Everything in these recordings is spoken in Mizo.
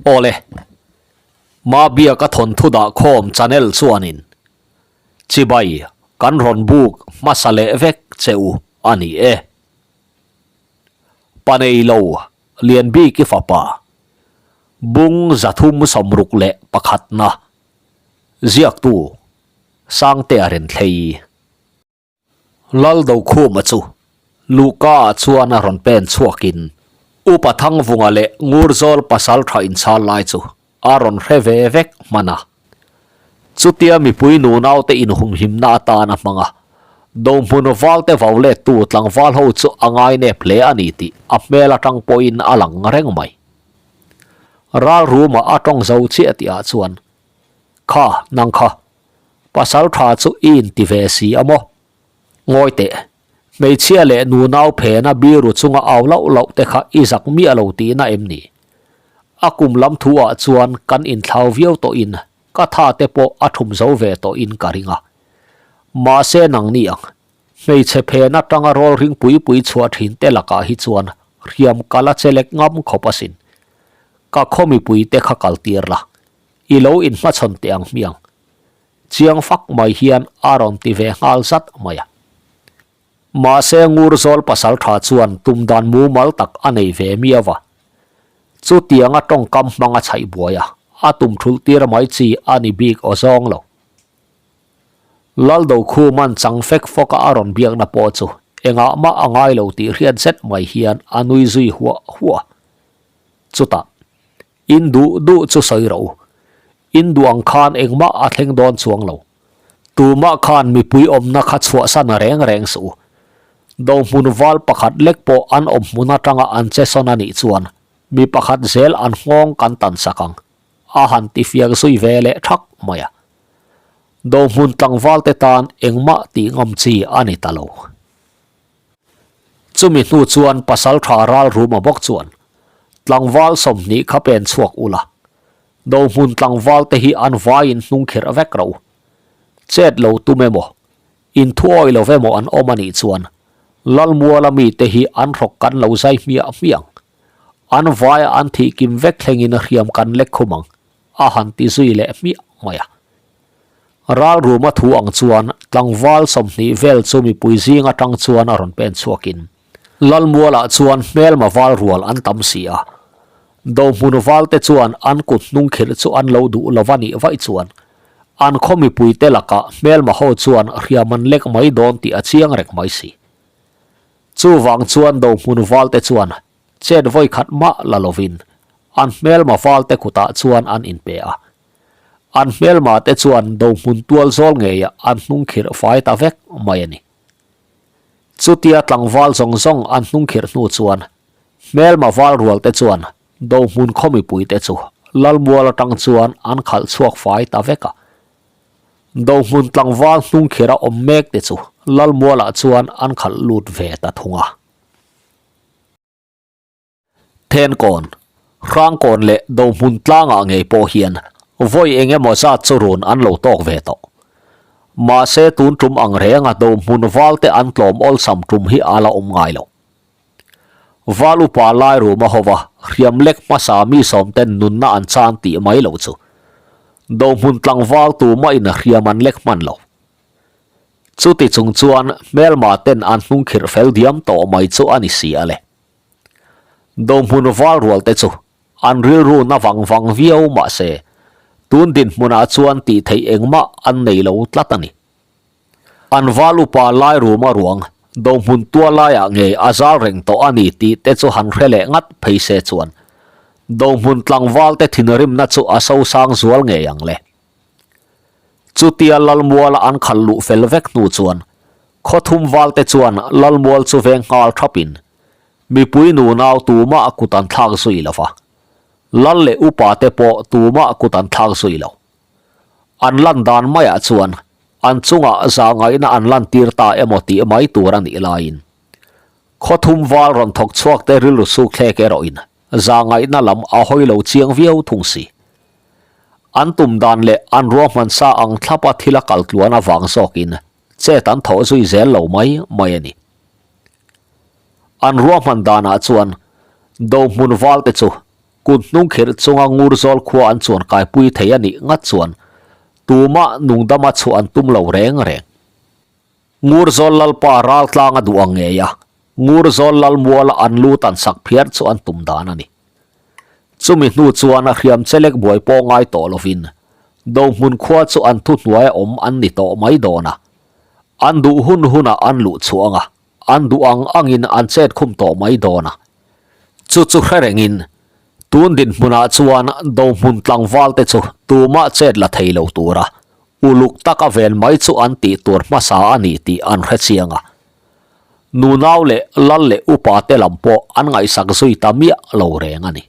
Awle, Mabiaka thawnthu dah khawm channel chuanin chibai kan rawn buk hmasa leh vek che u a ni e. Paneilo Lianbiki fapa bung 361 na ziaktu Sangtea Renthlei. Laldokhuma chu Luhka ah chuan a rawn pen chhuakin Upa Thangvunga leh Ngurzawl pasal tha inchhal lai chu a rawn hre ve vek hman a. Chutia mipui nunaute inhumhimna atan a hmang a, Dohmun valte vau lettu tlangval ho chu a ngainep hle a ni tih a hmel atang pawhin a lang reng mai. Ralruma a tawng zo chiah tihah chuan, Kha, nang kha, Pasal tha chu i inti ve si a maw? Ngawi teh, hmeichhia leh nunau phena biru chunga au lauh lauh te kha i zak miah lo tihna em ni? A kum lam thu ah chuan kan inthlau viau tawhin ka tha te pawh a thum zo ve tawhin ka ring a. Mahse nangni ang, hmeichhe phen atanga rawl ring pui pui chhuah thin te lakah hi chuan hriam ka la che lek ngam khawp asin. Ka khaw mipui te kha kal tir la, I lo inhmachhawn teh ang hmiang. Chiang fak mai hian a rawn ti ve nghal zat mai a. Mahse Ngurzawl pasal tha chuan tum dan mumal tak a nei ve miau a. Chutianga tawngkam hmang a chhaih buai a, a tum thulh tir mai chi a ni bik aw zawng lo. Laldokhum-a'n chang fek fawka a rawn biakna pawh chu engah mah a ngai lo tih hriat zet mai hian a nui zui huah huah. Chutah. In duh duh chu sawi rawh u. In duh ang khan engmah a thleng dawn chuang lo. Tumah khan mipui awmna kha chhuahsan reng reng suh u. Dohmun val pakhat lek pawh an awm hmun atanga an che sawn a nih chuan mi pakhat zel an nghawng kan tan sak ang, a han ti fiak zui ve leh thak mai a. Dohmun tlangval te tan engmah tih ngam chi a ni ta lo. Chumi hnu chuan Pasaltha Ralruma bawk chuan tlangval 20 kha pen chhuak ula, Dohmun tlangval te hi an vaiin hnung khirh vek ro. Chet lo tum emaw, inthuawi lo emaw an awm a nih chuan Lalmuala mite hi an hrawk kan lo zai hmiah hmiah ang. An vaia an thih kim vek thlengin hriam kan lek khum ang, a han ti zui leh hmiah mai a. Ralruma thu ang chuan tlangval 20 vel chu mipui zing atang chuan a rawn pen chhuakin Lalmualah chuan hmelma val rual an tam si a. Dohmun valte chuan an kut hnung khirh chu an lo duh lo va nih vaih chuan an khaw mipuite lakah hmelma ho chuan hriam an lek mai dawn tih a chiang reng mai si. Chuvang chuan Dohmun valte chuan chet vawi khat mah la lovin an hmelma valte kutah chuan an inpe a. An hmelma te chuan Dohmun tual zawl ngeiah an hnung khirh fai ta vek mai a ni. Chutia tlangval zawng zawng an hnung khirh hnu chuan hmelma val rual te chuan Dohmun khaw mipui te chu Lalmual atang chuan an khalh chhuak fai ta vek a. Dohmun tlangval hnung khirh a awm mek te chu Lalmualah chuan an khalh lut ve ta thung a. Thenkawn, Hrangkawn leh Dohmun tlangah ngei pawh hian vawi eng emaw zat chu run an lo tawk ve tawh. Mahse tun tum ang renga Dohmun valte an tlawm awlsam tum hi a la awm ngai lo. Val upa lai ruma hova hriam lek hmasa mi sawmten nunna an chan tih mai lo chu Dohmun tlangval tumahin hriam an lek hman lo. Chuti chung chuan hmelma ten an hnung khirh fel diam tawh mai chu a ni si a le. Dohmun val rual te chu an rilru na vang vang viau mahse tun dinhmunah chuan tih theih engmah an nei lo tlat a ni. An val upa lai ruma ruang Dohmun tua laiah ngei a zal reng tawh a ni tih te chu han hre leh ngat phei se chuan Dohmun tlangval te thinrimna chu a sosang zual ngei ang le. Chutia Lalmuala an khalh luh fel vek hnu chuan khawthum valte chuan Lalmual chu veng nghal thapin mipui nunau tumah kut an thlak zui lo va, Lal leh upa te pawh tumah kut an thlak zui lo. An lan dan maiah chuan an chungah zahngaihna an lantir ta emaw tih mai tur a nih laiin khawthum val rawn thawk chhuak te rilru suk thlek erawhin zahngaihna lam a hawi lo chiang viau thung si. An tum dan leh an ruahman sa ang thlapa thil a kal tluan avang zawkin chet an thawh zui zel lo mai mai a ni. An ruahman danah chuan Dohmun valte chu Kut hnung khirh chunga Ngurzawl khua an chuan kaipui thei a nih ngat chuan tumah nungdama chhuah an tum lo reng reng. Ngurzawl Lalpa raltlang a duh ang ngei a, Ngurzawl Lalmuala an lu tan sak phiar chu an tum dan a ni. Chumi hnu chuan a hriam chelek buai pawh ngai tawh lovin Dohmun khua chu an thuhnuaia awm an ni tawh mai dawn a, an duh hun hunah an luh chhuah ang a, an duh ang angin an chet khum tawh mai dawn a. Chu chu hre rengin tun dinhmunah chuan Dohmun tlangvalte chu tumah chet la thei lo tura uluk taka ven mai chu an tih tur hmasa a ni tih an hre chiang a. Nunau leh lal leh upa te lam pawh an ngaihsak zui ta miah lo reng a ni.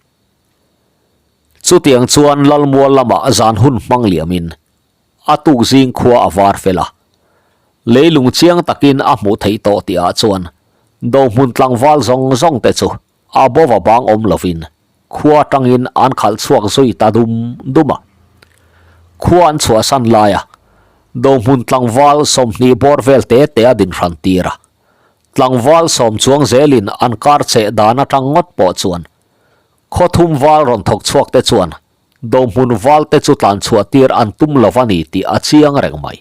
Chutiang chuan Lalmual lamah zan hun hmang liamin a tuk zing khua a var fel a. Leilung chiang takin a hmuh theih tawh tihah chuan Dohmun tlangval zawng zawng te chu a bova bang awm lovin khua atangin an khalh chhuak zui ta dum dum a. Khua an chhuahsan laia Dohmun tlangval 20 bawr vel te te a din hran tir a. Tlangval sawm chuang zelin an kar cheh dan atang ngawt pawh chuan khaw thum val rawn thawk chhuak te chuan Dohmun val te chu tlan chhuah tir an tum lo a ni tih a chiang reng mai.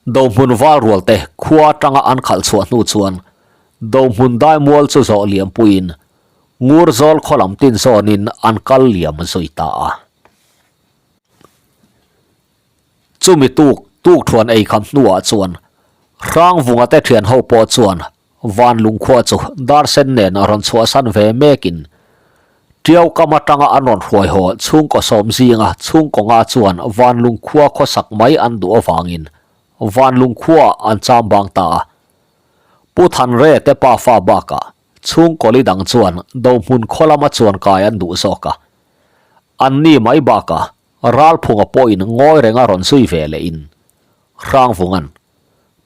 Dohmun val rual te khua atanga an khalh chhuah hnu chuan Dohmun daimual chu zawh liam puiin Ngurzawl khaw lam tin zawnin an kal liam zui ta a. Chumi tuk tuk thuan ei kham hnuah chuan Hrangvunga te thian ho pawh chuan Van lungkhua chu dar sen nen a rawn chhuahsan ve mekin Tiau kam atanga an rawn hruai haw chhungkaw sawm zinga chhungkaw nga chuan Van lungkhua khawsak mai an duh avangin Van lungkhua an cham bang ta a. Pu Thanre te pafa bakah chhungkaw li dang chuan Dohmun khaw lama chuan kai an duh zawk a. An ni mai bakah Ralphunga pawhin ngawi renga rawn zui ve lehin Hrangvunga'n,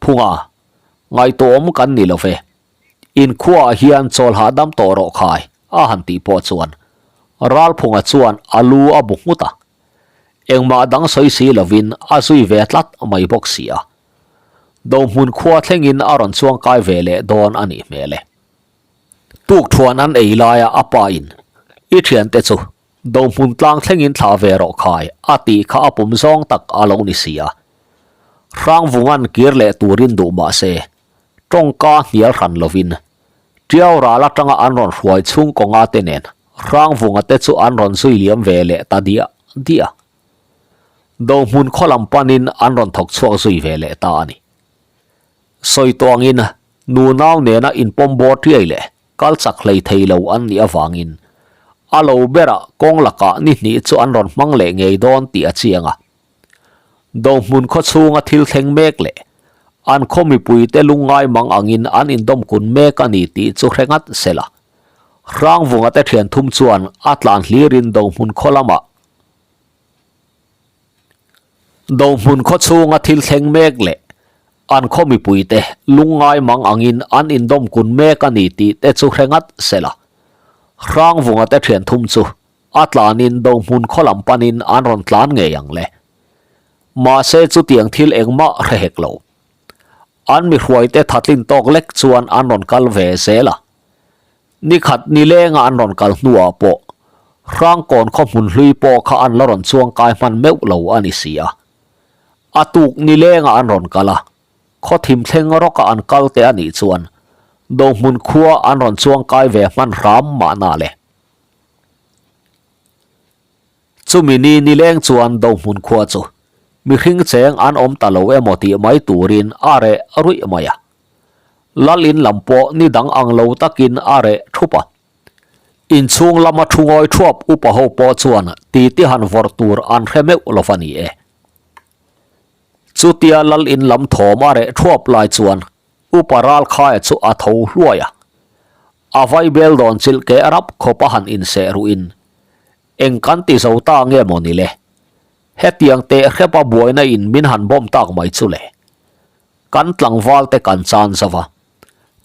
Phunga, Ngaihtuahawm kan ni lo ve. Inkhuaah hian chawl hahdam tawh rawh khai, a han tih pawh chuan Ralphunga chuan a lu a bu nghut a. Engmah dang sawi si lovin a zui ve tlat mai bawk si a. Dohmun khua thlengin a rawn chuang kai ve leh dawn a nih hmel e. Tukthuan an ei laia a pa in, I thiante chu Dohmun tlang thlengin thlah ve rawh khai, a tih kha a pum zawng tak a lo ni si a. Hrangvunga'n kir leh turin duh mah se, tawngka hnial hran lovin, Tiau ral atanga an rawn hruai chhung kawnga te nen Hrangvunga te chu an rawn zui liam ve leh ta diah diah. Dohmun khaw lam panin an rawn thawk chhuak zui ve leh ta a ni. Sawi tawngin nunau nena inpawm bawr tiai leh Kal chak hlei thei lo an nih avangin a lo berah kawng lakah ni hnih chu an rawn hmang leh ngei dawn tih a chiang a. Dohmun khaw chhunga thil thleng mek leh an khaw mipuite lungngai mang angin an indawm kun mek a ni tih chu hre ngat sela. Hrangvunga te thian thum chuan a tlan hlirin Dohmun khaw lamah Dohmun khaw chhunga thil thleng mek leh an khaw mipuite lungngai mang angin an indawm kun mek a ni tih te chu hre ngat sela. Hrangvunga te thian thum chu a tlanin Dohmun khaw lam panin an rawn tlan ngei ang le. Mahse chutiang thil engmah hre hek lo. An mi hruaite thatlin tawk lek chuan an rawn kal ve zel a. Ni khat ni lenga an rawn kal hnuah pawh Hrangkawn khaw hmun hlui pawh kha an la rawn chuang kai hman meuh lo a ni si a. A tuk ni lenga an rawn kal a, khaw thim thleng rawka an kal te a nih chuan Dohmun khua an rawn chuang kai ve hman hram mahna le. Chumi ni nileng chuan Dohmun khua chu mihring cheng an awm ta lo emaw tih mai turin a reh ruih mai a. Lal in lam pawh ni dang ang lo takin a reh thup a. Inchhung lama thu ngawi thuap upa ho pawh chuan titi han vawrh tur an hre meuh lo va ni e. Chutia lal in lam thawm a reh thuap lai chuan upa Ralkhaia chu a tho hluai a. A vaibel dawn chilh keh rap khawp a han inseh ruhin, Eng kan ti zo ta nge maw ni le? Hetiang teh hrepa buaina in min han bawm tak mai chu le. Kan tlangval te kan chan zo va,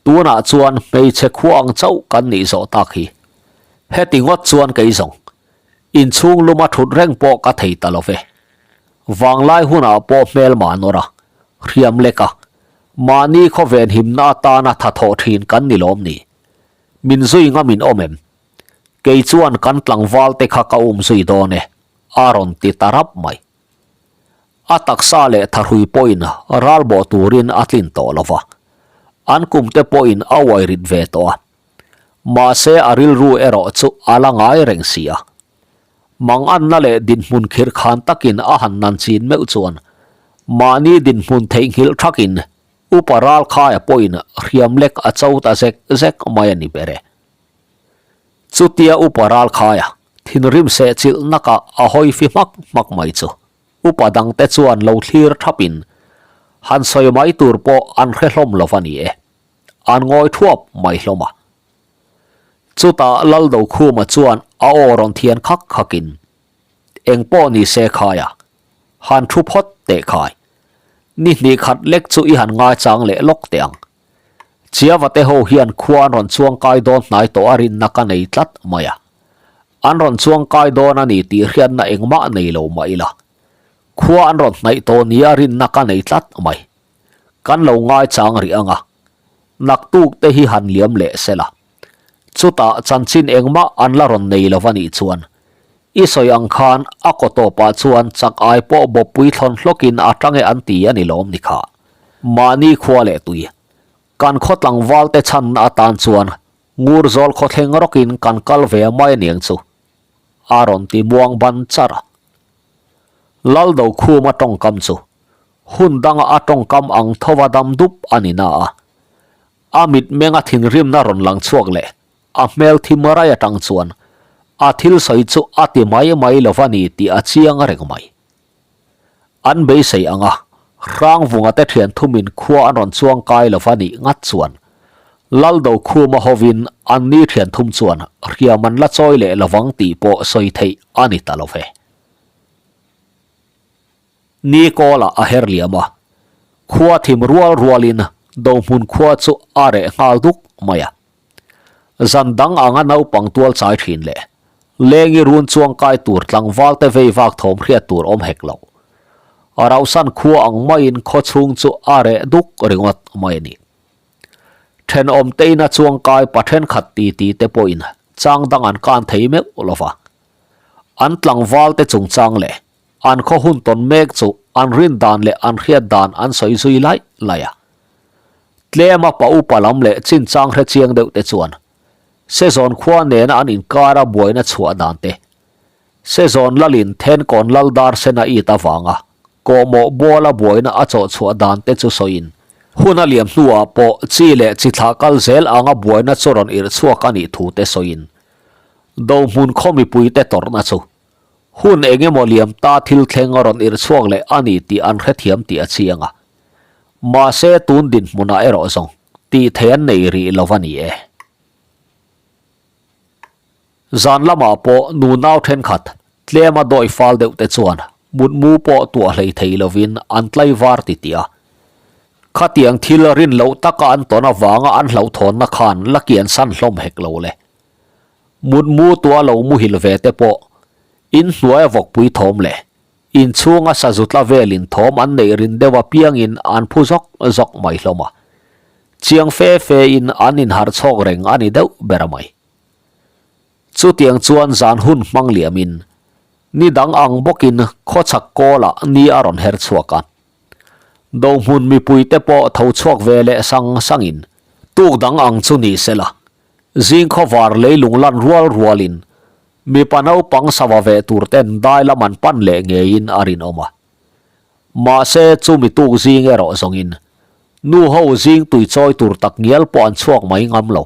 tunah chuan hmeichhe khua ang chauh kan nih zawh tak hi. Heti ngawt chuan kei zawng, inchhung luma thut reng pawh ka thei ta lo ve. Vanglai hunah pawh hmelma nawr a, hriam lek a, mahni khawven himna atana tha thawh thin kan ni lawm ni? Min zui ngam in awm em? Kei chuan kan tlangval te kha ka um zui dawn e, a rawn ti ta rap mai. A taksa leh thahrui pawhin ral bawh turin a tlin tawh lo va, an kum te pawhin a uai rit ve tawh a. Mahse a rilru erawh chu a la ngai reng si a. Manganna leh dinhmun khirh khan takin a han nan chin meuh chuan mahni dinhmun theihnghilh thakin Upa Ralkhaia pawhin hriam lek a cho ta zek zek mai a ni ber e. Chutia Upa Ralkhaia thinrim seh chilh nakah a hawi fi hmak hmak mai chu upa dangte chuan lo thlir thapin han sawi mai tur pawh an hre hlawm lo va ni e. An ngawi thuap mai hlawm a. Chutah Laldokhuma chuan a aw rawn thian khak khakin, Eng pawh ni se khaia, han thu phawt teh khai. Ni hnih khat lek chu i han ngaichang leh lawk teh ang. Chiava te ho hian khua an rawn chuang kai dawn hnai tawh a rinna ka nei tlat mai a. An rawn chuang kai dawn a ni tih hriatna engmah nei lo mah ila. Khua an rawn hnaih tawh nia rinna ka nei tlat mai. Kan lo ngaichang rih ang a. Naktuk te hi han liam leh sela. Chutah chanchin engmah an la rawn nei lo a nih chuan i sawi ang khan a kaw tawpah chuan chak ai pawh bawppui thlawn hlawkin a tang e an ti a ni lawm ni kha. Mahni khua leh tui. Kan khaw tlangval te chhanna atan chuan Ngurzawl khawthleng rawkin kan kal ve mai aniang chu a rawn ti muang ban char a. Laldokhuma tawngkam chu hun danga a tawngkam ang thova dam dup a ni na a. A mitmenga thinrimna rawn lang chhuak leh a hmel thim rai atang chuan a thil sawi chu a ti mai mai lo va ni tih a chiang reng mai. An beisei ang a, Hrangvunga te thian thumin khua an rawn chuang kai lo va nih ngat chuan Laldokhuma hovin an ni thian thum chuan hriam an la chawi leh lovang tih pawh sawi theih a ni ta lo ve. Ni kawlah a her liam a, khua thim rual rualin Dohmun khua chu a reh nghal duk mai a. Zan dang anga naupang tual chai thin leh lengi run chuang kai tur tlangval te vei vak thawm hriat tur awm hek lo. Rauhsan khua ang maiin khaw chhung chu a reh duk ringawt mai a ni. Thenawm teina chuang kai pa thenkhat ti ti te pawhin chang dang an kan thei meuh lo va. An tlangval te chungchang leh An khaw hun tawn mek chu an rin dan leh an hriat dan an sawi zui laih laih a. Tlema pa upa lam leh chinchang hre chiang deuh te chuan Sezawn khua nena an inkara buaina chhuah dan te, Sezawn lalin Thenkawn lal dar sena it avanga kawhmawh buala buaina a chawh chhuah dan te chu sawiin hun a liam hnuah pawh chi leh chi thlah kal zel anga buaina chu rawn irh chhuak a nih thu te sawiin Dohmun khaw mipuite tawrhna chu Hun eng emaw liam ta thil thleng a rawn irh chhuak leh a ni tih an hrethiam tih a chiang a. Mahse tun dinhmunah erawh zawng tih thei an nei rih lo va ni e. Zan lamah pawh nunau thenkhat tlema dawi fal deuh te chuan mutmu pawh tuah hlei thei lovin an tlaivar ti tih a. Khatiang thil rin loh taka an tawn avanga an hlauhthawnna khan la kiansan hlawm hek lo le. Mutmu tua lo muhil ve te pawh in hnuaia vawkpui thawm leh in chhunga sazu tla velin thawm an neih rin deuh apiangin an phu zawk zawk mai hlawm a. Chiang fe fe in an inharh chhawk reng a ni deuh ber a mai. Chutiang chuan zan hun hmang liamin ni dang ang bawkin khawchhak kawlah ni a rawn her chhuak a. Dohmun mipuite pawh tho chhuak ve leh sang sangin tuk dang ang chu ni sela Zing khawvar leilung lan rual rualin mipa naupang sava ve tur ten dai lam an pan leh ngeiin a rinawm a. Mahse chumi tuk zing erawh zawngin nu ho zing tui chawi tur tak ngial pawh an chhuak mai ngam lo.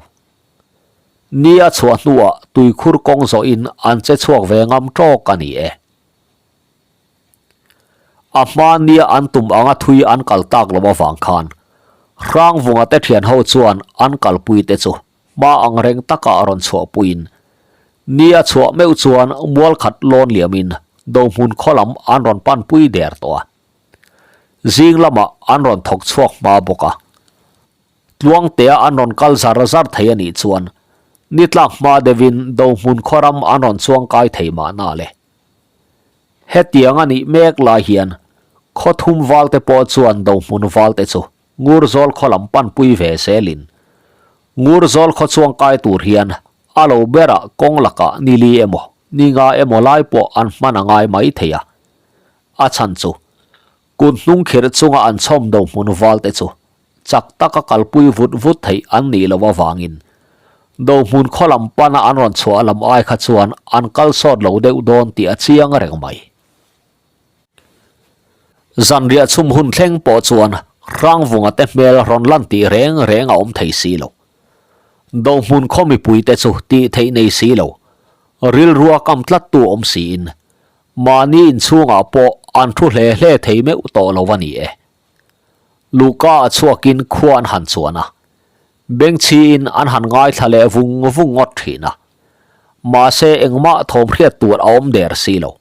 Ni a chhuah hnuah tuikhur kawng zawhin an che chhuak ve ngam tawk a ni e. A hma nia an tum anga thui an kal tak lo avang khan Hrangvunga te thian ho chuan an kalpui te chu hma ang reng taka a rawn chhuahpuiin ni a chhuah meuh chuan mual khat lawn liamin Dohmun khaw lam an rawn panpui der tawh a. Zing lamah an rawn thawk chhuak hma bawk a. Tluangtea an rawn kal zar zar thei a nih chuan ni tlak hma deuhin Dohmun khaw ram an rawn chuangkai thei mahna le. Hetiang a nih mek lai hian khaw thum valte pawh chuan Dohmun valte chu Ngurzawl khaw lam panpui ve zelin Ngurzawl khaw chuangkai tur hian A lo berah kawng lakah ni li emaw, ni nga emaw lai pawh an hman a ngai mai thei a. A chhan chu, kut hnung khirh chunga an chhawm do hmun val te chu chak taka kalpui vut vut theih an nih loh avangin do hmun khaw lam pana an rawn chhuah lam ai kha chuan an kal sawt lo deuh dawn tih a chiang reng mai. Zanriah chhum hun thleng pawh chuan Hrangvunga te hmel rawn lan tih reng reng a awm thei si lo. Dohmun khaw mipuite chu tih theih nei si lo, rilrua kam tlattu awm siin mahni inchhungah pawh an thu hle hle thei meuh tawh lo a ni e. Luhka a chhuakin khua an han chuan a, bengchhiin an han ngaithla leh vung vung ngawt thin a, mahse engmah thawm hriat tur a awm der si lo.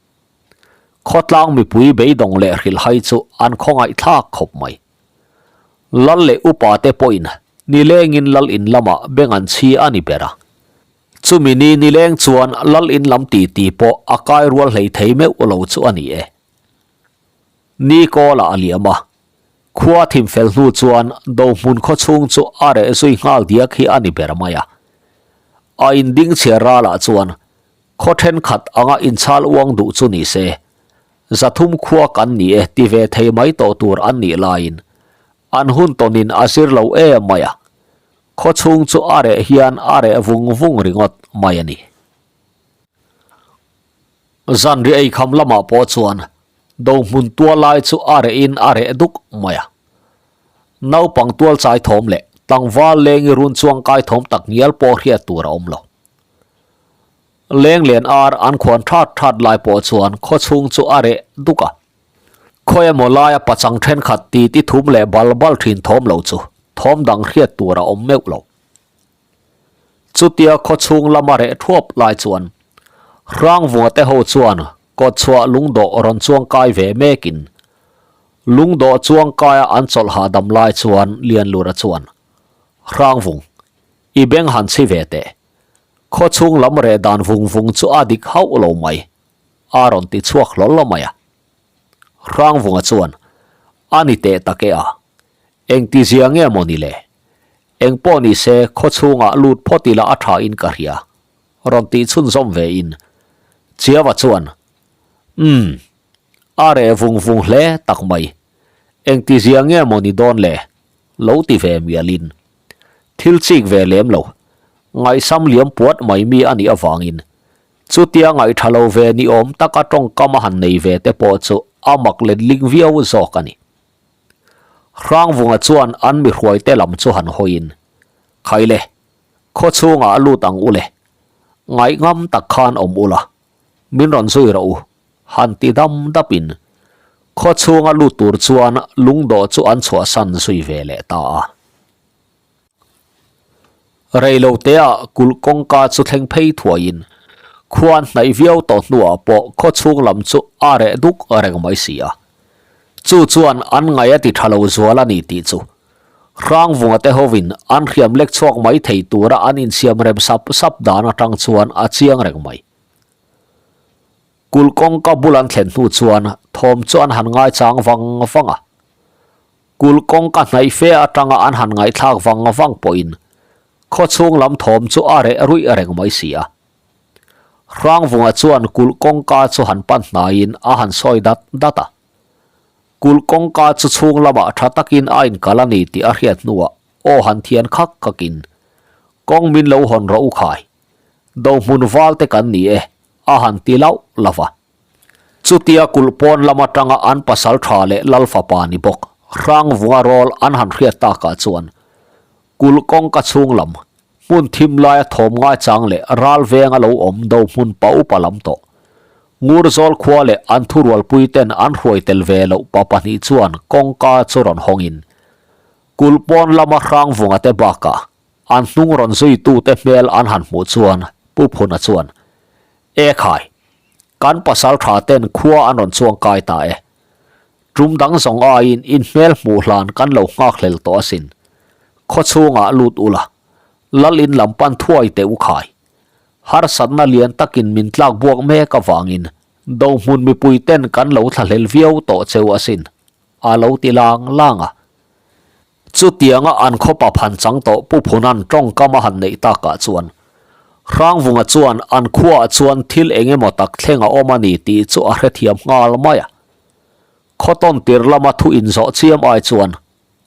Khawtlang mipui beidawng leh hrilhhai chu an khawngaihthlak khawp mai. Lal leh upa te pawhin nilengin lal in lamah beng an chhi a ni ber a. Chumi ni nileng chuan lal in lam titi pawh a kai rual hlei thei meuh lo chu a ni e. Ni kawlah a liam a, khua thim fel hnu chuan Dohmun khaw chhung chu a reh zui nghal diak hi a ni ber mai a. A inding chhiar ralah chuan Khaw thenkhat anga inchhal uang duh chu ni se, zathum khua kan ni e ti ve thei mai tawh tur an nih laiin an hun tawnin a zir lo em mai a, khaw chhung chu a reh hian a reh vung vung ringawt mai a ni. Zanriah eikham lamah pawh chuan dohmun tual lai chu a rehin a reh duk mai a, naupang tual chai thawm leh tlangval lengi run chuang kai thawm tak ngial pawh hriat tur a awm lo. Lenglen ar an khuan that that lai pawh chuan khaw chhung chu a reh duk a. Khawi emaw laia pachang thenkhat ti ti thum leh bal bal thin thawm lo chu thawm dang hriat tur a awm meuh lo. Chutia khaw chhung lama reh thuap lai chuan Hrangvunga te ho chuan kawtchhuah lungdawh rawn chuang kai ve mekin lungdawh chuang kaia an chawlh hahdam lai chuan Lianlura chuan Hrangvung i beng han chhi ve teh. Khaw chhung lam reh dan vung vung chu a dik hauh lo mai, a rawn ti chhuak hlawl mai a. Hrangvunga chuan, A ni teh tak e a, engti zia nge maw ni le? Eng pawh ni se khaw chhungah lut phawt ila a tha in ka hria, rawn tih chhunzawm ve in. Chiava chuan, Umm, a reh vung vung hle tak mai, engti zia nge maw ni dawn le? Lo ti ve mialin. Thil chik ve lem lo. Ngaihsam liam puat mai mi a nih avangin chutia ngaihtha lo ve ni awm taka tawngkam a han nei ve te pawh chu a mak letling viau zawk a ni. Hrangvunga chuan an mi hruaite lam chu han hawiin, Khaile, khaw chhungah a lut ang u le. Ngaihngam tak khan awm ula, min rawn zui rawh u, han ti dam dapin khaw chhunga lut tur chuan lungdawh chu an chhuahsan zui ve leh ta a. Reiloteah kulh kawngka chu thleng phei thuaiin khuan hnaih viau tawh hnuah pawh khaw chhung lam chu a reh duk reng mai si a. Chu chuan an ngaih a ti tha lo zual a ni tih chu Hrangvunga te hovin an hriam lek chhuak mai thei tura an insiam rem sap sap dan atang chuan a chiang reng mai. Kulh kawngka bul an thlen hnu chuan thawm chu an han ngaichang vang vang a. Kulh kawngka hnaih fe atanga an han ngaihthlak vang vang pawhin khaw chhung lam thawm chu a reh ruih reng mai si a. Hrangvunga chuan kulh kawngka chu han pan hnaiin a han sawi dat dat a. Kulh kawngka chu chhung lamah tha takin a inkal a ni tih a hriat hnuah aw han thian khak khakin, Kawng min lo hawn rawh u khai. Dohmun val te kan ni e, a han ti lauh lauh a. Chutia kulh pawn lam atanga an pasal tha leh lal fapa ni bawk Hrangvunga rawl an han hriat takah chuan kulh kawngka chhung lam hmun thim laia thawm ngaichang leh ral venga lo awm dohmun pa upa lam tawh Ngurzawl khua leh an thurualpui ten an hruai tel ve loh pa pahnih chuan kawngka chu rawn hawngin kulh pawn lama Hrangvunga te bakah An hnung rawn zuitute hmel an han hmuh chuan Pu Phuna chuan, E khai, kan pasal tha ten khua an rawn chuang kai ta e. Tum dang zawng aiin in hmel hmuh hlan kan lo nghak hlel tawh asin. Khaw chhungah lut ula, lal in lam pan thuai teh u khai. Harsatna lian takin min tlak buak mek avangin dohmun mipui ten kan lo thlahlel viau tawh cheu asin, a lo ti lang lang a. Chutianga an khawpa phan chang tawh Pu Phunan tawngkam a han neih takah chuan. Hrangvunga chuan an khuaah chuan thil eng emaw tak thleng a awm a ni tih chu a hrethiam nghal mai a. Khaw tawn tir lama thu inzawh chiam ai chuan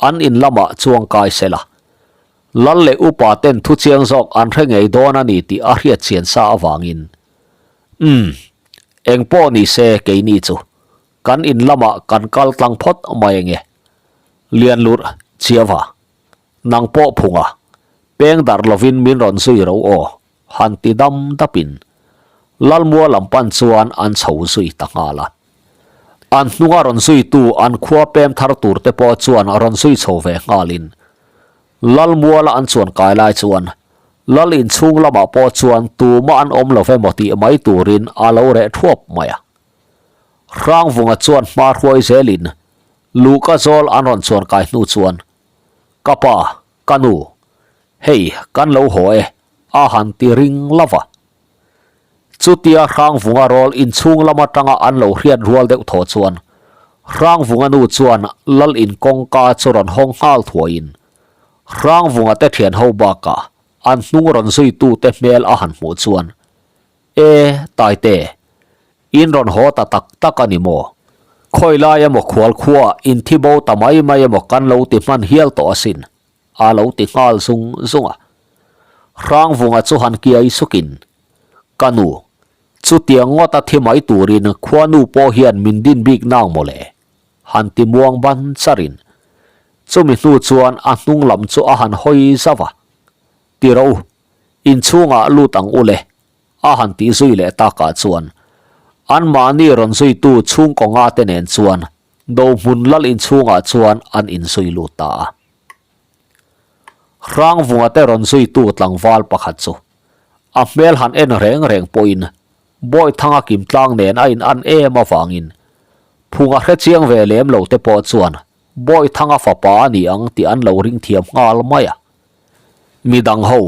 an in lamah chuang kai se la. Lal leh upa ten thu chiang zawk an hre ngei dawn a ni tih a hriat chian sa avangin, Umm, eng pawh ni se keini chu kan in lamah kan kal tlang phawt mai ange. Lianlurh Chiava. Nang pawh phunga, peng darh lovin min rawn zui ro aw, han ti dam dapin Lalmua lam pan chuan an chho zui ta nghal a. An hnunga rawn zuitu an khua pem thar tur te pawh chuan rawn zui chho ve nghalin Lalmuala an chuan kai lai chuan Lal inchhung lamah pawh chuan tumah an awm lo emaw tih mai turin a lo reh thuap mai a. Hrangvunga chuan hma hruai zelin Luhka zawl an rawn chuan kai hnu chuan Ka pa, ka nu, hei kan lo haw e, a han ti ring lo va. Chutia Hrangvunga rawl inchhung lam atanga an lo hriat rual deuh thaw chuan Hrangvunga nu chuan Lal in kawngka chu rawn hawng nghal thuaiin Hrangvunga te thian ho bakah an hnung rawn zuitute hmel a han hmuh chuan E, Taite, in rawn haw ta tak tak a ni maw? Khawi lai emaw khual khuaah in thi bo ta mai mai emaw kan lo ti hman hial tawh asin, a lo ti nghal zung zung a. Hrangvunga chu han kiai sukin, Ka nu, chutiang ngawta thi mai turin khuanu pawh hian min din bik nang maw le? Han ti muang ban charin, chumi hnu chuan a hnung lam chu a han hawi zauh a, Ti rawh u, Inchhungah lut ang u le, a han tih zui leh takah chuan anmahni rawn zuitu chhungkaw nga te nen chuan Dohmun lal inchhungah chuan an inzui lut ta a. Hrangvunga te rawn zuitu tlangval pakhat chu a hmel han en reng reng pawhin Bawithanga kimtlang nen a in an em avangin phunga hrechiang ve lem lo te pawh chuan Bawithanga fapa a ni ang tih an lo ring thiam nghal mai a. Midang ho,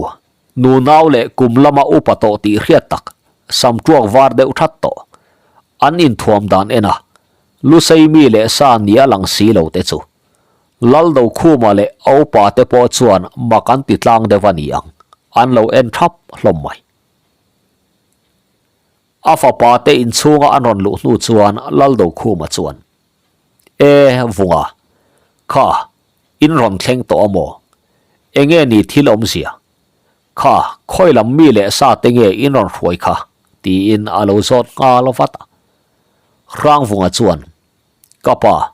nunau leh kum lama upa tawh tih hriat tak, sam tuak var deuh that tawh. An inthuam dan en a, Lusei mi leh sa nia lang si lo te chu. Laldokhuma leh a upa te pawh chuan mak an ti tlang deuh a ni ang, an lo en thap hlawm mai. A fapa te inchhunga an rawn luh hnu chuan Laldokhuma chuan, E, Vunga, kha, in rawn thleng tawh a maw? Enge ni thil awmzia? Kha, khawi lam mi leh sa te nge in rawn hruai kha? tiin a lo zawt nghal vat a. Hrangvunga chuan, Ka pa,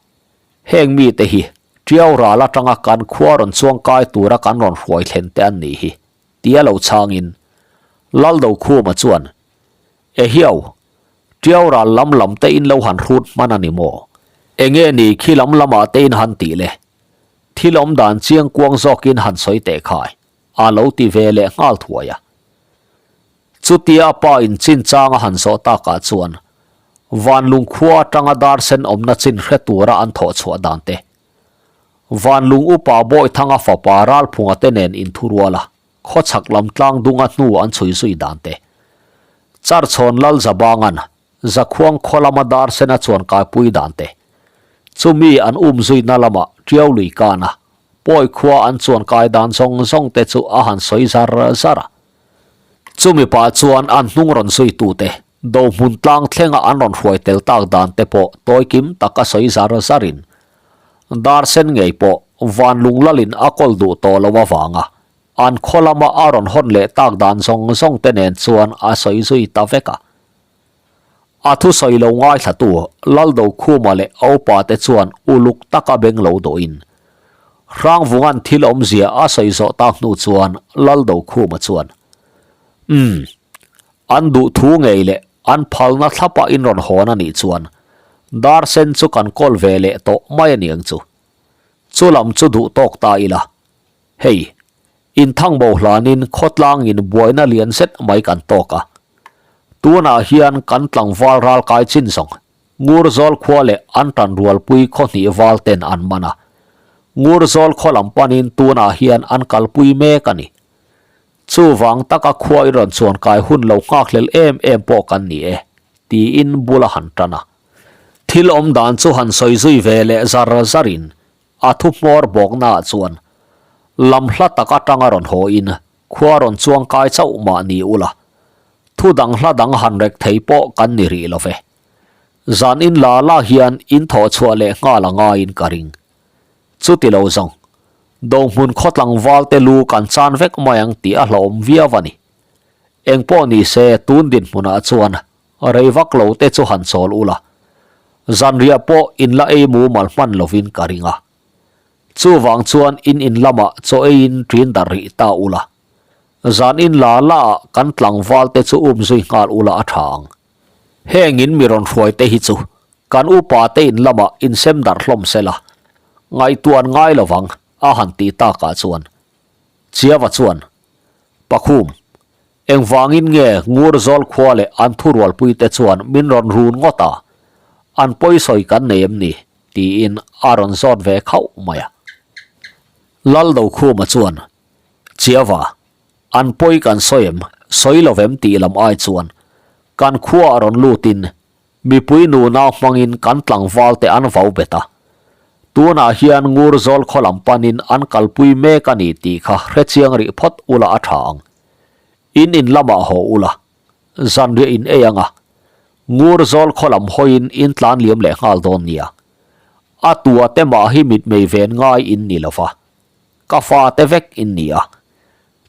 heng mite hi Tiau ral atanga kan khua rawn chuang kai tura kan rawn hruai thlen te an nih hi, tia lo chhangin Laldokhuma chuan, Ehiau, Tiau ral lam lam te in lo han hrut hman a ni maw? Enge ni khi lam lamah te in han tih le? Thil awm dan chiang kuang zawkin han sawi teh khai, a lo ti ve leh nghal thuai a. Chutia a pa in chin chang a han zawh takah chuan Vanlung khua atanga dar sen awmna chin hre tura an thawh chhuah dan te, Vanlung upa Bawithanga fapa Ralphunga te nen inthurual a, Khawchhak lam tlang dunga hnu an chhui zui dan te. Charchhawn Lal Zabangan Zakhuang khaw lama dar sena chuan kaipui dan te. Chumi an um zuina lama Tiau lui kana Pawi khua an chuan kai dan zawng zawng te chu a han sawi zar zar a. Chumi pah chuan an hnung rawn zui tu te Dohmun tlang thlenga an rawn hruai tel tak dan te pawh tawi kim tak a sawi zar zar in Dar sen ngei pawh van lunglalin a kawl duh tawh lo avanga an khaw lama a rawn hawn leh tak dan zawng zawng te nen chuan a sawi zui ta vek a. A thusawi lo ngaithlatu Laldokhuma leh a upa te chuan uluk taka beng lo dawhin Hrangvunga'n thil awmzia a sawi zawh tak hnu chuan Laldokhuma chuan, Umm, an duh thu ngei leh An phalna thlapa in rawn hawn a nih chuan dar sen chu kan kawl ve leh tawh mai a niang chu. Chu lam chu duh tawk ta ila. Hei, inthang bo hlanin khawtlangin buaina lian zet mai kan tawk a. Tunah hian kan tlangval ralkai chin zawng Ngurzawl khua leh an tanrualpui khaw hnih val ten an man a. Ngurzawl khaw lam panin tunah hian an kalpui mek a ni. Chuvang taka khua i rawn chuan kai hun lo nghakhlel em em pawh kan ni e, tiin bul a han tan a. Thil awm dan chu han sawi zui ve leh zar zarin a thu hmawr bawknaah chuan lam hla tak atanga rawn haw in. Khua rawn chuang kai chauh mah ni ula, thu dang hla dang han rek thei pawh kan ni rih lo ve. Zan in la la hian in thawh chhuah leh nghal a ngaiin ka ring. Chuti lo zawng, Dohmun khaw tlangval te lu kan chan vek mai ang tih a hlauhawm viau a ni. Engpawh ni se tun dinhmunah chuan rei vak lo te chu han chawl ula, zanriah pawh in la ei mumal hman lovin ka ring a. Chuvang chuan in in lamah chaw eiin ṭin darh rih ta ula, zan in la la ah kan tlangval te chu um zui nghal ula a ṭha ang. Heng in mi rawn hruai te hi chu kan upa te in lamah insem darh hlawm sela, ngaihtuah an ngai lovang a han tih takah chuan Chiava chuan, Pakhum, engvangin nge Ngurzawl khua leh an thurualpui te chuan min rawn run ngawt a, an pawisawi kan nei em ni? tiin a rawn zawt ve khauh mai a. Laldokhuma chuan, Chiava, an pawi kan sawi em, sawi lo vem tih lam ai chuan kan khuaah rawn lutin Mipui nunau hmangin kan tlangval te an vau bet a, tunah hian Ngurzawl khaw lam panin an kalpui mek a ni tih kha hrechiang rih phawt ula a tha ang. In in lamah haw ula, zanriah in ei ang a, Ngurzawl khaw lam hawiin in tlan liam leh nghal dawn nia. A tua te mah hi mitmei ven ngai in ni lo va, ka fate vek in ni a,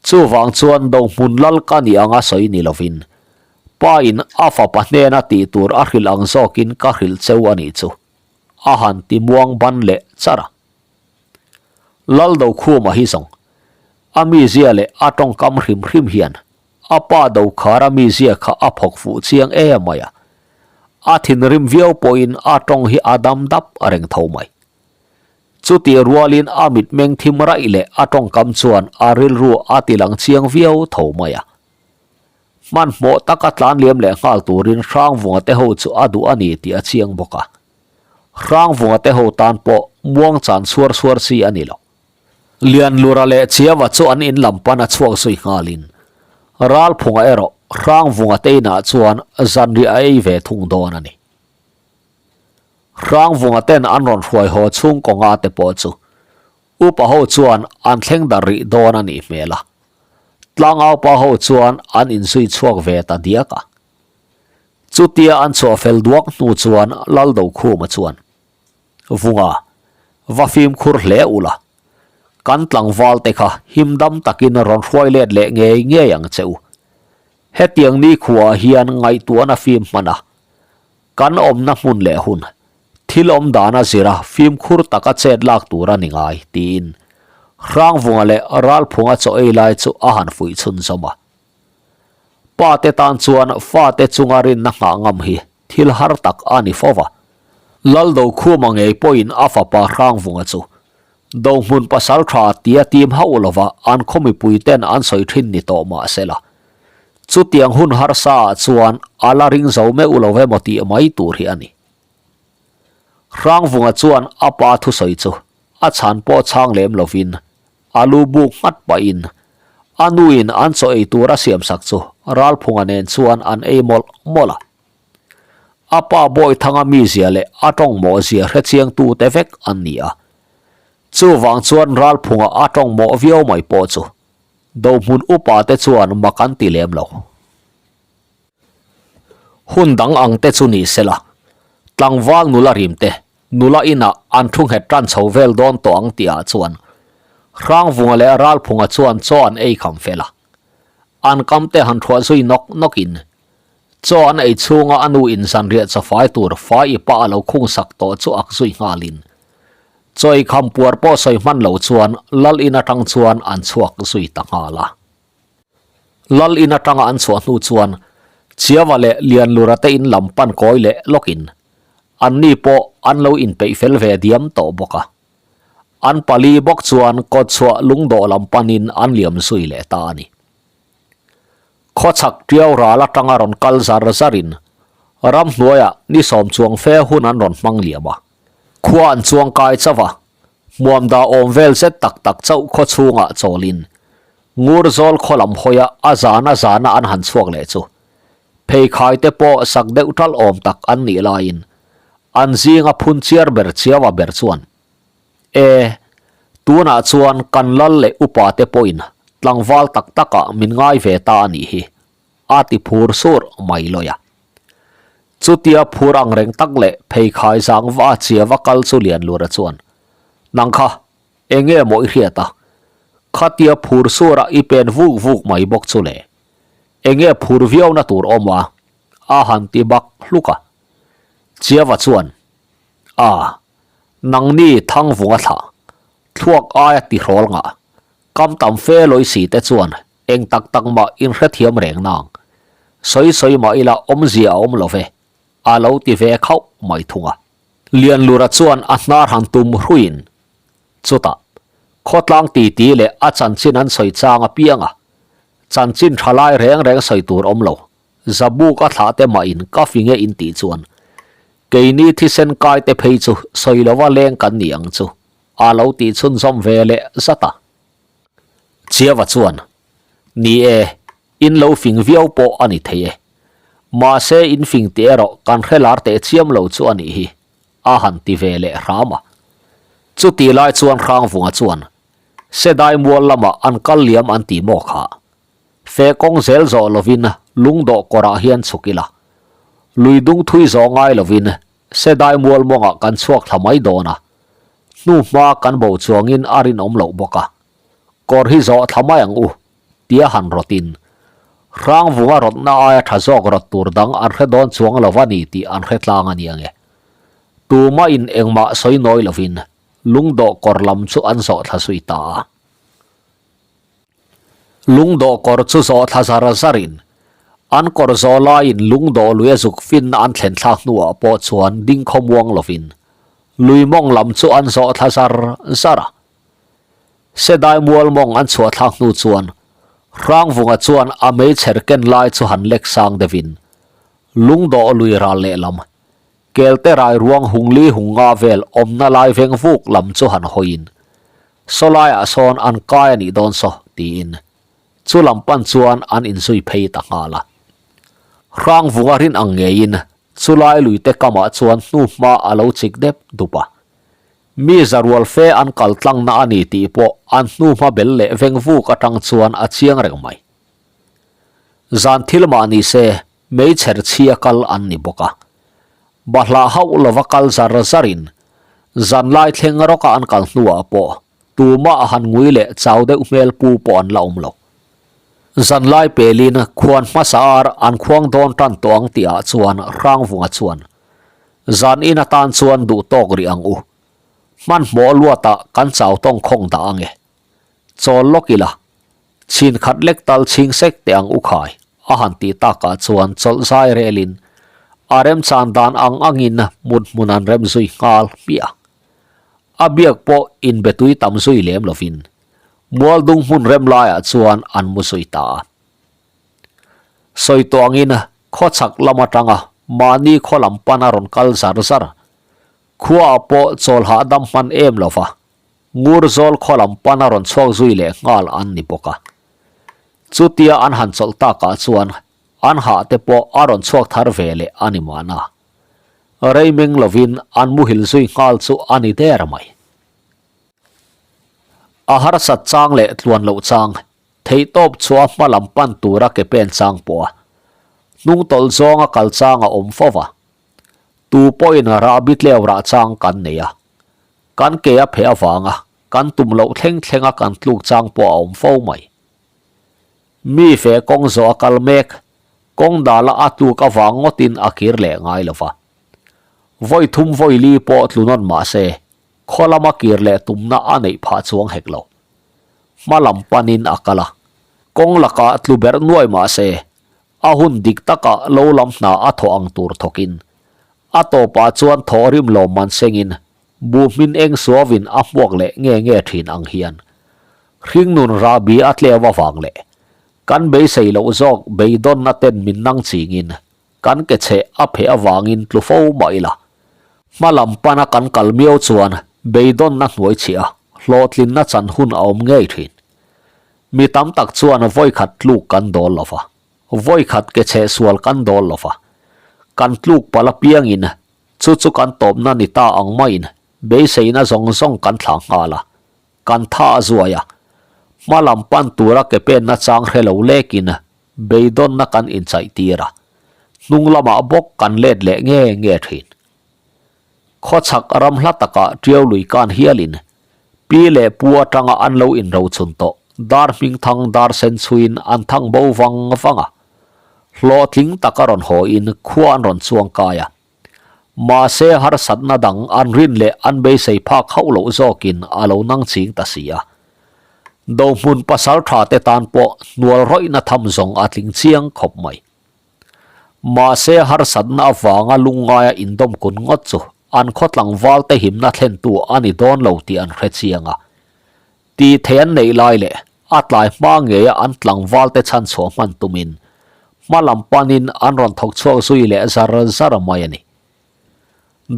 Chuvang chuan Dohmun lal ka nih anga sawi ni lovin, pa in a fapa hnena tih tur a hrilh ang zawkin ka hrilh cheu a nih chu, a han ti muang ban leh char a. Lal Dokhuma hi zawng, a mizia leh a tawngkam hrim hrim hian a pa Dokhara mizia kha a phawk fuh chiang em mai a, a thinrim viau pawhin a tawng hi a dam dap reng tho mai. Chutih rualin a mitmeng thim raih leh a tawngkam chuan a rilru a ti lang chiang viau tho mai a. Hmanhmawh taka tlan liam leh nghal turin Hrangvunga te ho chu a duh a ni tih a chiang bawk a. Hrangvunga te ho tan pawh muangchan chhuar chhuar chi a ni lo. Lianlura leh Chiava chu an in lam pan a chhuak zui nghalin Ralphunga erawh Hrangvunga te inah chuan zanriah a ei ve thung dawn a ni. Hrangvunga ten an rawn hruai haw chhung kawnga te pawh chu upa ho chuan an thleng dar rih dawn a nih hmel a, tlangaupa ho chuan an inzui chhuak ve ta diak a. Chutia an chhuah fel duak hnu chuan Laldokhuma chuan, Vunga, va fimkhur hle ula, kan tlangval te kha himdam takin rawn hruai let leh ngei ngei ang che u. Hetiang nikhuaah hian ngaihtuahna fim hman a, Kan awmna hmun leh hun, thil awm dana zira fimkhur taka chet lak tur a ni ngai, tiin Hrangvunga leh Ralphunga chaw ei lai chu a han fuih chhunzawm a. Pa te tan chuan fate chunga rinna nghah ngam hi thil har tak a ni fo va. Laldokhuma ngei pawhin a fapa Hrangvunga chu Dohmun pasal tha tia tim hauh lova an khaw mipui ten an sawi thin ni tawh mah se la. Chutiang hun harsa ah chuan a la ring zo meuh lo emaw tih mai tur hi a ni. Hrangvunga chuan a pa thusawi chu a chhan pawh chhang lem lovin a lu buk nghat pahin a nuin an chaw ei tur a siamsak chu Ralphunga nen chuan an ei mawlh mawlh a. A pa Bawithanga mizia leh a tawngmawh zia hrechiangtu te vek an ni a. Chuvang chuan Ralphunga a tawngmawh viau mai pawh chu Dohmun upa te chuan mak an ti lem lo. Hun dang ang te chu ni sela, tlangval nula rim te nula inah an thu nghet tan chho vel dawn tawh ang tihah chuan Hrangvunga leh Ralphunga chuan chaw an ei kham fel a. An kam te han thuah zui nawk nawkin Chaw an ei chhunga a nu in zanriah chawfai tur fai i pa a lo khung sak tawh chu ak zui nghalin chaw ei kham puar pawh sawi hman lo chuan Lal in atang chuan an chhuak zui ta nghal a. Lal in atanga an chhuah hnu chuan Chiava leh Lianlura te in lam pan kawi leh lawkin anni pawh an lo inpeih fel ve diam tawh bawk a. An pali bawk chuan kawtchhuah lungdawh lam panin an liam zui leh ta a ni. Khawchhak ṭiau ral aṭanga rawn kal zar zarin ramhnuaiah ni sawm chuang fe hun an rawn hmang liam a. Khua an chuang kai chauh a, hmuamda awm vel zet tak tak chauh khaw chhungah chawlin Ngurzawl khaw lam hawia a zan a zana an han chhuak leh chu pheikhai te pawh sak deuh ṭalh awm tak an nih laiin an zinga phun chiar ber chiaua ber chuan E, tunah chuan kan lal leh upa te pawhin. Tlangval tak takah min ngai ve ta a nih hi, a ti phur sur mai lawi a. Chutia phur ang reng tak leh pheikhai zang va a chia va kal chu Lianlura chuan, Nang kha, eng nge maw i hriat a? Khatia phur sura i pen vuk vuk mai bawk chu le. Eng nge phur viauna tur awm a? a han ti bak hluk a. Chiava chuan, A, nangni Thangvunga thlah, thluak aia tihrawl ngah, kam tam fe lawi si te chuan eng tak tak mah in hrethiam reng nang. Sawi sawi mah ila awmzia a awm lo ve, a lo ti ve khauh mai thung a. Lianlura chuan a hnar han tum hruiin, chutah, khawtlang titi leh a chanchin an sawi chang apiang a, chanchin tha lai reng reng sawi tur awm lo, Zabuk a thlah te mah in ka fing e in tih chuan keini thisen kai te phei chu sawi lova leng kan ni ang chu a lo tih chhunzawm ve leh zat a. Chiava chuan, Ni e, in lo fing viau pawh a ni thei e. Mahse in fing tih erawh kan hre lar teh chiam lo chu a nih hi, a han ti ve leh hram a. Chutih lai chuan Hrangvunga chuan, Sedai mual lamah an kal liam an ti maw kha? Fe kawng zel zawh lovin lungdawh kawrah hian chhuk ila. Lui dung thui zawh ngai lovin Sedai mual mawngah kan chhuak thla mai dawn a. Hnu hma kan bo chuangin a rinawm loh bawk a. Kawr hi zawh thla mai ang u, tia han rawtin. Hrangvunga rawtna aia tha zawk rawt tur dang an hre dawn chuang lo a ni tih an hre tlang a ni ange. Tumahin engmah sawi nawi lovin lungdawh kawr lam chu an zawh thla zui ta a. Lungdawh kawr chu zawh thla zar zarin an kawr zawh laiin lungdawh lui a zuk finna an thlen thlak hnuah pawh chuan ding khawmuang lovin lui mawng lam chu an zawh thla zar zar a. Sedai mual mawng an chhuah thlak hnu chuan Hrangvunga chuan a meichher ken lai chu han lek sang deuhin lungdawh lui ral lehlam Kelte rai ruang hung li hung nga vel awmna lai veng vuk lam chu han hawiin, Saw laiah sawn an kai a nih dawn saw, tiin chu lam pan chuan an inzui phei ta nghal a. Hrangvunga rin ang ngeiin chu lai luite kamah chuan hnuhma a lo chik dep dup a. Mi zarual fe an kal tlangna a ni tih pawh an hnuhma bel leh veng vuk atang chuan a chiang reng mai. Zan thil mah ni se Meichher chhia kal an ni bawk a. Bahlah hauh lova kal zar zarin zanlai thleng rawka an kal hnuah pawh tumah a han ngui leh chau deuh hmel pu pawh an la awm lo. Zanlai pelin khuan hmasa ar an khuang dawn tan tawh ang tihah chuan Hrangvunga chuan, Zan in atan chuan duh tawk rih ang u. Hmanhmawh luatah kan chau tawng khawng dah ang e. Chawl lawk ila, Chhin khat lek tal chhing sek teh ang u khai, a han tih takah chuan chawlh zai relin a remchan dan ang angin mut hmun an rem zui nghal hmiah a. A biak pawh inbe tui tam zui lem lovin Mualdung hmun rem laiah chuan an mu zui ta a. Sawi tawh angin khawchhak lam atanga mahni khaw lam pan a rawn kal zar zar. Khuaah pawh chawl hahdam hman em lova Ngurzawl khaw lam pan a rawn chhuak zui leh nghal an ni bawk a. Chutia an han chawlh takah chuan an hah te pawh a rawn chhuak thar ve leh a ni mahna. Rei meng lovin an muhil zui nghal chu a ni der mai. A harsat chang leh tluan loh chang, theihtawp chhuah hma lam pan tura ke pen chang pawh a hnung tawlh zawnga kal chang a awm fo va. Tu pawhin rahbi tleu rah chang kan nei a. Kan ke a pheh avanga kan tum loh thleng thlenga kan tluk chang pawh a awm fo mai. Mi fe kawng zawh a kal mek, kawng dala a tluk avang ngawtin a kir leh ngai lo va. Vawi thum vawi li pawh tlu nawn mah se, khaw lama kir leh tumna a neih phah chuang hek lo. Hma lam panin a kal a, kawng lakah tlu berh nuai mah se, a hun dik takah lo lam hna a thawh ang tur thawkin A tawpah chuan thaw rim lawm man sengin buh hmin eng suavin a hmuak leh nge nge thin ang hian hringnun rahbi a tleu avang leh kan beisei loh zawk beidawnna ten min nang chingin kan ke chheh a pheh avangin tlu fo mah ila hma lam pana kan kal miau chuan beidawnna hnuai chhiah a hlawhtlinna chan hun a awm ngei thin. Mi tam tak chuan vawikhat tluk kan dawl lo va. Vawikhat ke chhe sual kan dawl lo va, kan tluk palh apiangin chu chu kan tawpna ni ta ang maiin beiseina zawng zawng kan thlah nghal a, kan tha a zuai a. Hma lam pan tura ke penna chang hre lo lekin beidawnna kan inchaih tir a, hnung lamah bawk kan let leh nge nge thin. Khawchhak ram hla takah Tiau lui kan hialin pi leh pu atanga an lo inrochhun tawh dar hmingthang dar sen chhuiin an thang bo vang vang a, hlawhtling taka rawn hawiin khua an rawn chuang kai a. Mahse harsatna dang an rin leh an beisei phak hauh loh zawkin a lo nang ching ta si a. Dohmun pasal tha te tan pawh hnual rawihna tham zawng a tling chiang khawp mai. Mahse harsatna avanga lungngaia indawm kun ngawt chu an khaw tlangval te himna thlentu a ni dawn lo tih an hre chiang a. Tih theih an neih lai leh a tlai hma ngeia an tlangval te chhanchhuah hman tumin hma lam panin an rawn thawk chhuak zui leh zar zar mai a ni.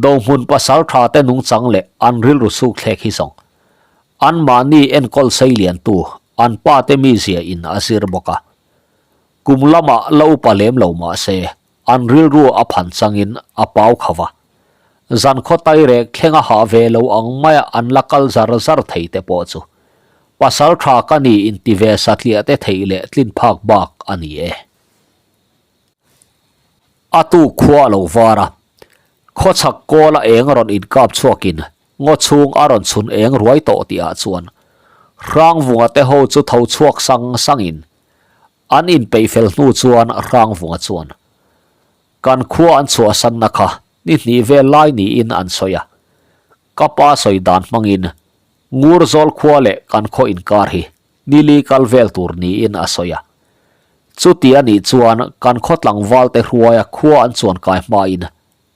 Dohmun pasal tha te nungchang leh an rilru suk thlek hi zawng anmahni enkawl sei liantu an pa te mizia in a zir bawk a. Kum lamah la upa lem lo mah se an rilru a phan changin a pau kho va. Zan khaw tairek thleng a hah ve lo ang maia an la kal zar zar thei te pawh chu pasal tha ka ni inti ve satliah te theih leh tlin phak bak a ni e. A tuk khua a lo var a, khawchhak kawl a eng rawn inkap chhuakin ngaw chhung a rawn chhun eng ruai tawh tihah chuan Hrangvunga te ho chu tho chhuak sang sangin An inpeih fel hnu chuan Hrangvunga chuan, Kan khua an chhuahsanna kha ni hnih vel lai niin an sawi a. Ka pa sawi dan hmangin Ngurzawl khua leh kan khaw inkar hi nili kal vel tur niin a sawi a. Chuti a nih chuan kan khaw tlangvalte hruaia khua an chuan kai hmain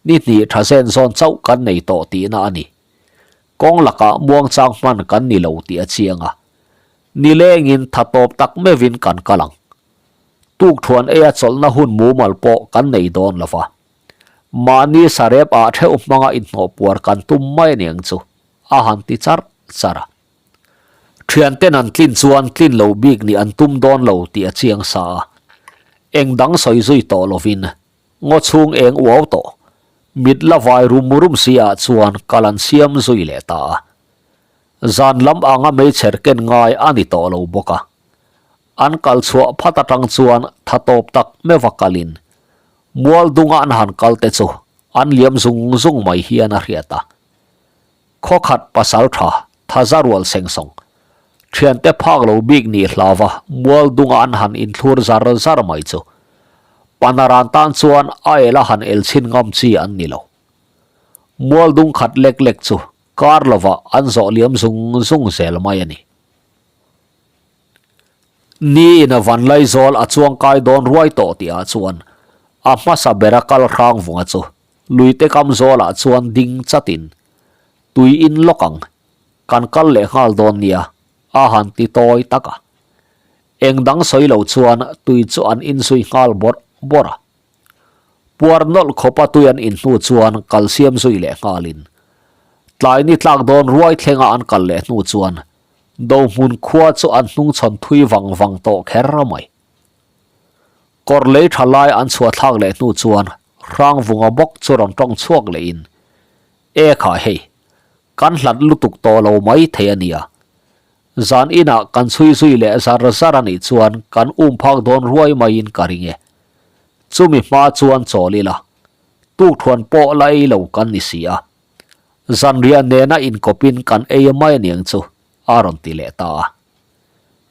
ni hnih tha zen zawn chauh kan nei tawh tihna a ni. Kawng lakah muangchang hman kan ni lo tih a chiang a. Nilengin tha tawp tak meuhin kan kal ang. Tukthuan eia chawlhna hun mumal pawh kan nei dawn lo va. Mahni sarep ah theuh hmanga inhnawh puar kan tum mai aniang chu, a han ti charh charh a. Thianten an tlin chuan tlin lo bik nih an tum dawn lo tih a chiang sa a. Eng dang sawi zui tawh lovin ngaw chhung eng uau tawh, mit la vai rum rum si ah chuan kal an siam zui leh ta a. Zan lam anga meichher ken ngai a ni tawh lo bawk a. An kal chhuah phat atang chuan tha tawp tak meuha kalin mual dunga an han kal te chu an liam zung zung mai hian a hriat a. Khawkhat pasal tha tha za rual seng sawng thiante phak lo bik nih hlauva mual dunga an han inthlur zar zar mai chu Panaran tan chuan a ela han el chhin ngam chi an ni lo. Mual dung khat lek lek chu Kar lovah an zawh liam zung zung zel mai a ni. Ni in a van laizawl a chuang kai dawn ruai tawh tih ah chuan a hmasa bera kal hrang vunga chu luite kam zawlah chuan ding chatin tui in lawk ang, kan kal leh nghal dawn nia a han ti tawi tak a. Eng dang sawi lo chuan tui chu an inzui nghal bawrh bawrh a. Puar nawlh khawpa tui an in hnu chuan kal siam zui leh nghalin tlai ni tlak dawn ruai thlenga an kal leh hnu chuan Dohmun khua chu an hnungchhawn thui vang vang tawh kher mai. Kawr lei tha lai an chhuah thlak leh hnu chuan Hrangvunga bawk chu rawn tawng chhuak lehin, E kha hei, kan hlat lutuk tawh lo mai thei a nia. Zan inah kan chhui zui leh zar zar a nih chuan kan um phak dawn ruai maiin ka ring e. Chumi hma chuan chawl ila, tukthuan pawh la ei lo kan ni si a. Zanriah nena inkawpin kan ei mai aniang chu, a rawn ti leh ta a.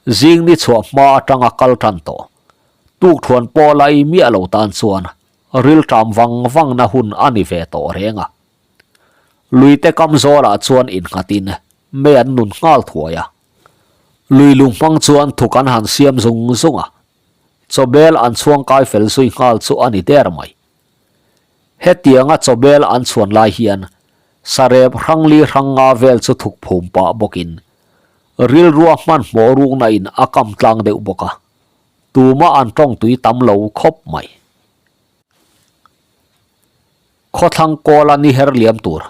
Zing ni chhuah hma atanga kal tan tawh, tukthuan pawh la ei miah lo tan chuan rilṭam vang vangna hun a ni ve tawh reng a. Luite kam zawlah chuan innghatin mei an nun nghal thuai a. Lui lung hmang chuan thuk an han siam zung zung a, chawbel an chhuang kai fel zui nghal chu a ni der mai. Hetianga chawbel an chhuan lai hian sarep hrangli hrang nga vel chu thuk phum pah bawkin rilrua hmanhmawh rukna in a kam tlang deuh bawk a, tumah an tawng tui tam lo khawp mai. Khawthlang kawla ni her liam tur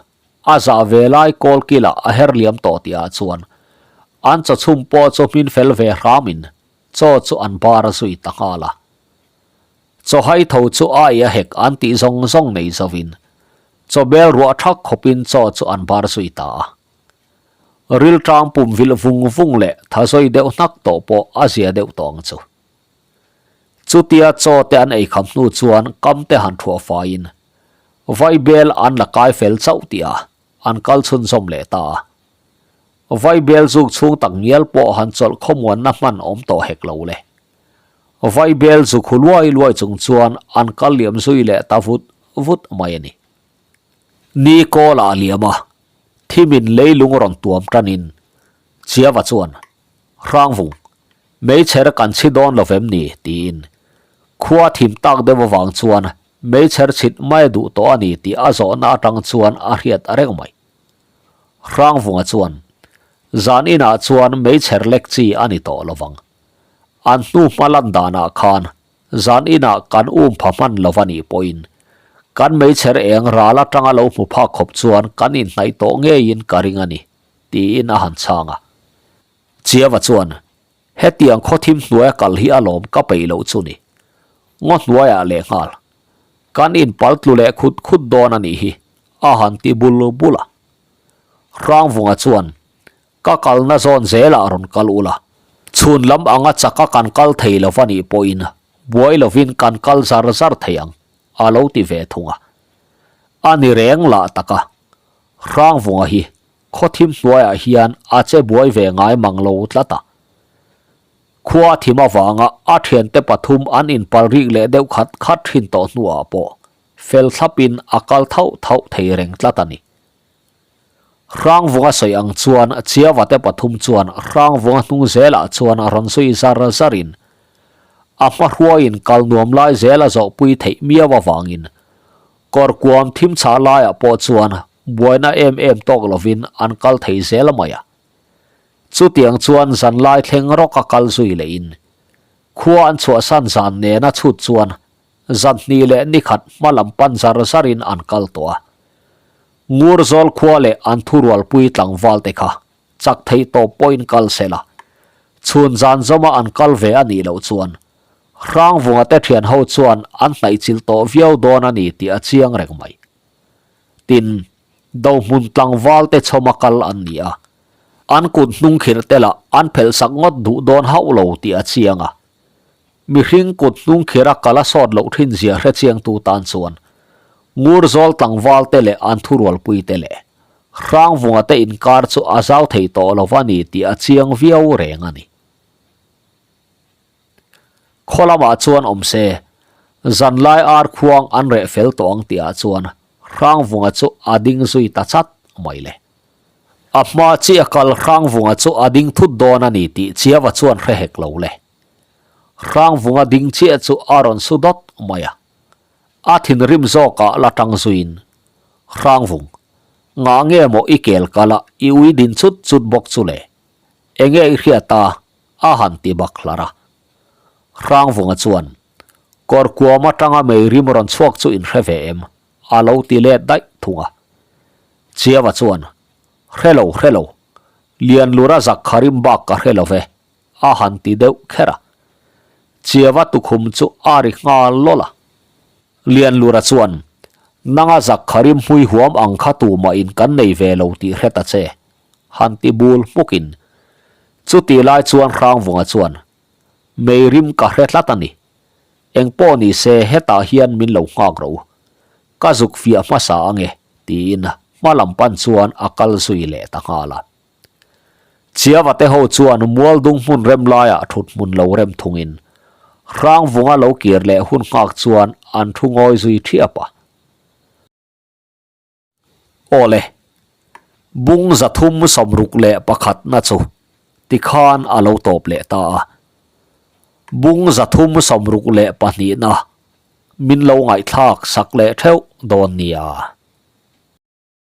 a zah ve lai kawl kilah a her liam tawh tihah chuan an chawchhum pawh chu hmin fel ve hramin chaw chu an bar a zui ta nghal a. Chaw hai tho chu a ei a hek an tih zawng zawng nei zovin chaw bel ruah thak khawpin chaw chu an bar zui ta a. Rilṭang pum vilh vung vung leh tha zawi deuh hnak tawh pawh a zia deuh tawh ang chu. Chutia chaw te an eikham hnu chuan kam te han thuah faiin Vaibel an la kai fel chauh tih a an kal chhunzawm leh ta a. Vaibel zuk chhung tak ngial pawh han chawlh khawmuanna hman awm tawh hek lo le. Vaibel zu khu luai luai chung chuan an kal liam zui leh ta vut vut mai a ni. Ni kawl ah a liam a, thimin leilung rawn tuam tanin Chiava chuan, Hrangvung, meichher kan chhi dawn lo vem ni? tiin khua thim tak deuh avang chuan meichher chhit mai a duh tawh a ni tih a zawhna atang chuan a hriat reng mai. Hrangvunga chuan, Zan inah chuan meichher lek chi a ni tawh lovang. An hnu hma lan danah khan Zan inah kan um pha hman lo va nih pawhin kan meichher eng ral atanga lo hmu phak khawp chuan kan inhnaih tawh ngeiin ka ring a ni, tiin a han chhang a. Chiava chuan, Hetiang khaw thim hnuaia kal hi alawm ka peih loh chu ni. Ngaw hnuaiah lehnghal. Kan inpal tlu leh khut khut dawn a nih hi, a han ti bul bul a. Hrangvunga chuan, Ka kalna zawn zelah rawn kal ula, chhun lam anga chaka kan kal thei lo va nih pawhin buai lovin kan kal zar zar thei ang, a lo ti ve thung a. A ni reng lah tak a, Hrangvunga hi khaw thim hnuaiah hian a che buai ve ngai mang lo tlat a. Khua thim avanga a thiante pathum an inpal rik leh deuh khat khat thin tawh hnuah pawh fel thlapin a kal thauh thauh thei reng tlat a ni. Hrangvunga sawi ang chuan Chiavate pathum chuan Hrangvunga hnung zelah chuan a rawn zui zar zarin a hma hruaiin kal nuam lai zel a zawhpui theih miau avangin kawr kuam thim chhah laiah pawh chuan buaina em em tawk lovin an kal thei zel mai a. Chutiang chuan zanlai thleng rawka kal zui lehin khua an chhuahsan zan nena chhut chuan Zanhnih leh nikhat hma lam pan zar zarin an kal tawh a. Ngurzawl khua leh an thurualpui tlangval te kha chak theih tawp pawhin kal se la, chhun zan zawma an kal ve a nih loh chuan Hrangvunga te thian ho chuan an hnaihchilh tawh viau dawn a ni tih a chiang reng mai. Tin, Dohmun tlangval te chhawma kal an ni a, an kut hnungkhirh te lah an phelh sak ngawt duh dawn hauh lo tih a chiang a. Mihring kut hnung khira kal a sawt loh thin zia hre chiangtu tan chuan Ngurzawl tlangval te leh an thurualpui te leh Hrangvunga te inkar chu a zau thei tawh lo va ni tih a chiang viau reng a ni. Khaw lamah chuan awm se, zanlai ar khuang an reh fel tawh ang tihah chuan Hrangvunga chu a ding zui ta chat mai le. A hma chiah kal Hrangvunga chu a ding thut dawn a ni tih Chiava chuan hre hek lo le. Hrangvunga ding chiah chu a rawn su dawt mai a. A thinrim zawkah la tang zuiin, Hrangvung, ngah nge maw i kel kal a, i ui din chut chut bawk chu le? Enge i hriat a? a han ti bak hlar a. Hrangvunga chuan, Kawr kuam atanga meirim rawn chhuak chu in hre ve em? a lo ti let daih thung a. Chiava chuan, Hre lo, hre lo. Lianlura zak kharim bak ka hre lo ve, a han ti deuh kher a. Chiava tukhum chu a ri nghal lawlh a. Lianlura chuan, Nanga zak kharim hmui huam ang kha tumah in kan nei ve lo tih hre ta che, han ti bul hmukin. Chuti lai chuan Hrangvunga chuan, Meirim ka hre tlat a ni. Engpawh ni se hetah hian min lo nghak rawh u. Ka zuk fiah hmasa ange, tiin hma lam pan chuan a kal zui leh ta nghal a. Chiava te ho chuan mualdung hmun rem laiah thut hmun lo rem thungin Hrangvunga lo kir leh hun nghak chuan an thu ngawi zui thiap a. Awle, bung 361 na chu tikhan a lo tawp leh ta a. Bung 362 na min lo ngaihthlak sak leh theuh dawn nia.